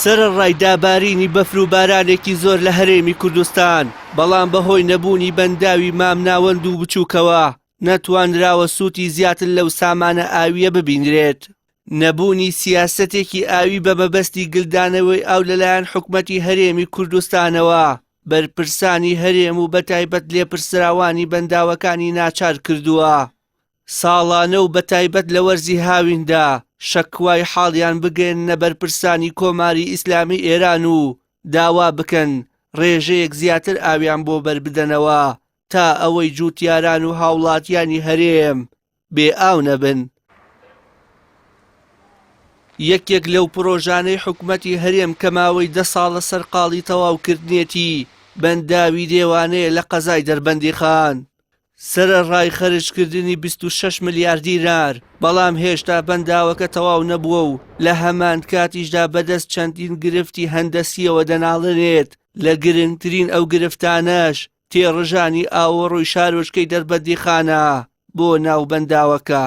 سەرەڕای دابارینی بەفر و بارانێکی زۆر لە هەرێمی کوردستان، بەڵام بەهۆی نەبوونی بەنداوی مامناوەند و بچووکەوە نەتوانراوە سوودی زیاتر لەو سامانە ئاوییە ببینرێت. نەبوونی سیاسەتێکی ئاوی بە مەبەستی گلدانەوەی ئاو لەلایەن حکومەتی هەرێمی کوردستانەوە، بەرپرسانی هەرێم و بەتایبەت لێپرسراوانی بەنداوەکانی ناچار کردووە ساڵانە و بەتایبەت لە وەرزی هاویندا شەکوای حاڵیان بگەیەننە بەرپرسانی کۆماری ئیسلامی ئێران و داوا بکەن ڕێژەیەک زیاتر ئاویان بۆ بەربدەنەوە تا ئەوەی جووتیاران و هاوڵاتیانی هەرێم بێ ئاو نەبن. یەکێک لەو پرۆژانەی حکومەتی هەرێم کە ماوەی دە ساڵە سەرقاڵی تەواوکردنێتی، بەنداوی دێوانەیە لە قەزای دەربەندیخان. سەرەڕای خەرجکردنی 26 ملیار دینار، بەڵام هێشتا بەنداوەکە تەواو نەبووە و لە هەمان کاتیشدا بەدەست چەندین گرفتی هەندەسییەوە دەناڵێنێت، لە گرنگترین ئەو گرفتانەش تێڕژانی ئاوەڕۆی شارۆچکەی دەربەندیخانە بۆ ناو بەنداوەکە.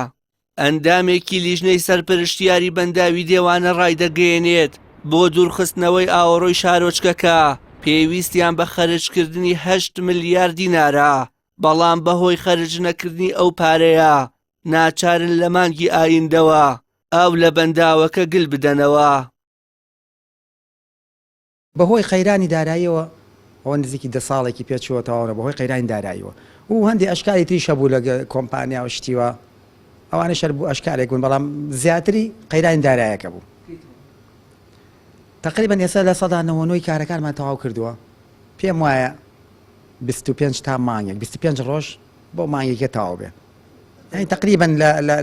ئەندامێکی لیژنەی سەرپەرشتیاری بەنداوی دێوانە ڕایدەگەیەنێت، بۆ دوورخستنەوەی ئاوەڕۆی شارۆچکەکە پێویستیان بە خەرجکردنی هەشت ملیار دینارە، بەڵام بەهۆی خەرجنەکردنی ئەو پارەیە ناچارن لە مانگی ئایندەوە ئاو لە بەنداوەکە گل بدەنەوە. بەهۆی قەیرانی داراییەوە ئەوە نزیکی دە ساڵێکی پێ چووە تەواو نەبوو بەهۆی قەیرانی داراییەوە و هەندێ ئەشکالی تریش هەبوو لە کۆمپانیا و شتی وا ئەوانەش هەر بوو ئەشکالێک بوون بەڵام زیاتری قەیرانی دارایەکە بوو تقریبا ئێستا 99% کارەکانمان تەواو کردووە پێم وایە 25 تا مانگێک 25 ڕۆژ بۆ مانگێکە تەواو بێ یعنی تقریبا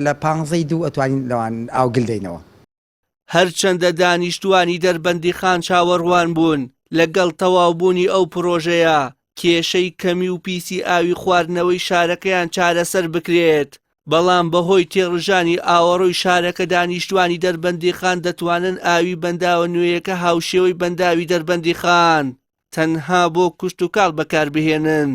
لە پانزەی دوو ئەتوانین لەوان ئاو گل دەینەوە. هەرچەندە دانیشتووانی دەربەندیخان چاوەڕوان بوون لەگەڵ تەواوبوونی ئەو پڕۆژەیە کێشەی کەمی و پیسی ئاوی خواردنەوەی شارەکەیان چارەسەر بکرێت، بەڵام بەهۆی تێڕژانی ئاوەڕۆی شارەکە دانیشتووانی دەربەندیخان دەتوانن ئاوی بەنداوە نوێیەکە هاوشێوەی بەنداوی دەربەندیخان تەنها بۆ کشتوکاڵ بەکاربهێنن.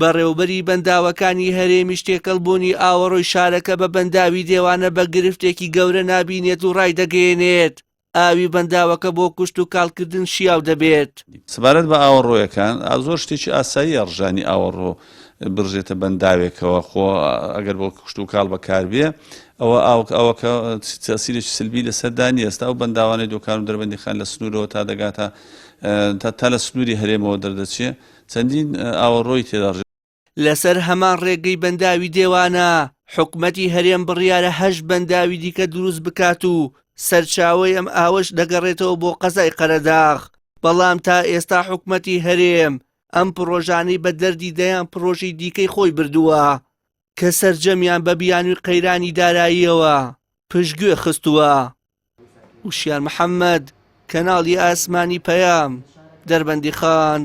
بەڕێوبەری بەنداوەکانی هەرێمیش تێکەڵبوونی ئاوەڕۆی شارەکە بە بەنداوی دێوانە بە گرفتێکی گەورە نابینێت و ڕایدەگەیەنێت، ئاوی بەنداوەکە بۆ کشتوکاڵکردن شیاو دەبێت. سەبارەت بە ئاوەڕۆیەکان، زۆر شتێکی ئاساییە ڕژانی ئاوەڕۆ بڕژێتە بەنداوێکەوە، خۆ ئەگەر بۆ کشتوکاڵ بەکاربێ ئەوە ئاوەکە تەئسیرێکی سلبی لەسەر دانیە. ئێستا ئەو بەنداوانەی دۆکان و دەربەندیخان لە سنوورەوە تا دەگاتە تا لە سنووری هەرێمەوە دەردەچێ چەندین ئاوەڕۆی تێدا ڕژێ. لەسەر هەمان ڕێگەی بەنداوی دێوانە، حکومەتی هەرێم بڕیارە هەشت بەنداوی دیکە دروست بکات و سەرچاوەی ئەم ئاوەش دەگەڕێتەوە بۆ قەزای قەرەداغ، بەڵام تا ئێستا حکومەتی هەرێم ئەم پڕۆژانەی بە دەردی دەیان پڕۆژەی دیکەی خۆی بردووە کە سەرجەمیان بە بیانووی قەیرانی داراییەوە پشتگوێ خستووە. وشیار محەممەد، کەناڵی ئاسمانی پەیام، دەربەندیخان.